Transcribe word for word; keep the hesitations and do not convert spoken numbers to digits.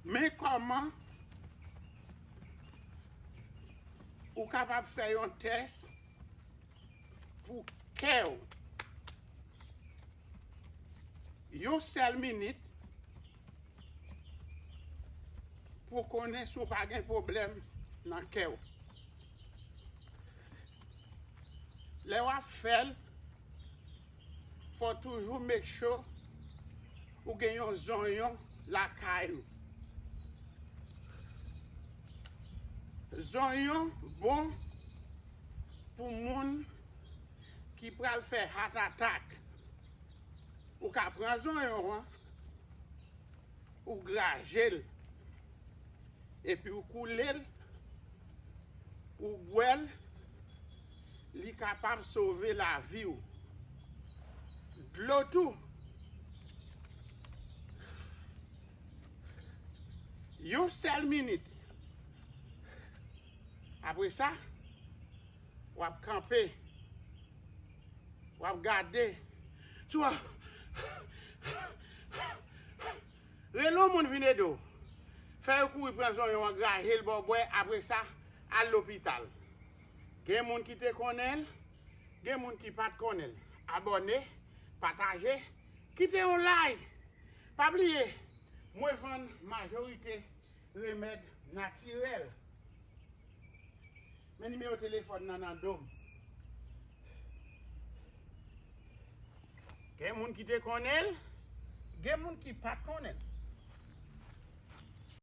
Men kòman ou kapab fè yon tès pou kè w. Yon sèl minit pou konnen si w pa gen pwoblèm nan kè w. Lè w ap fè l, fò w toujou make sure ou gen yon zonyon lakay ou. Zonyon bon pou moun ki pral fè heart attack. Ou ka pran zonyon an, ou graje l, epi ou koule l, ou bwè l, li kapab sove lavi w. Dlo tou. Yon sèl minit. Apre sa, w ap kanpe. W ap gade. Si w ap rele yon moun vin ede w. Fè yo kouri pran zonyon an, graje l ba w bwè, apre sa, al lopital. Gen moun ki te konnen l, gen moun ki pa t konnen l. Abòne, pataje, kite yon like. Pa bliye, mwen vann majorite remèd natirèl. Men nimewo telefòn nan nan do m. Gen moun ki te konnen l, gen moun ki pa t konnen l.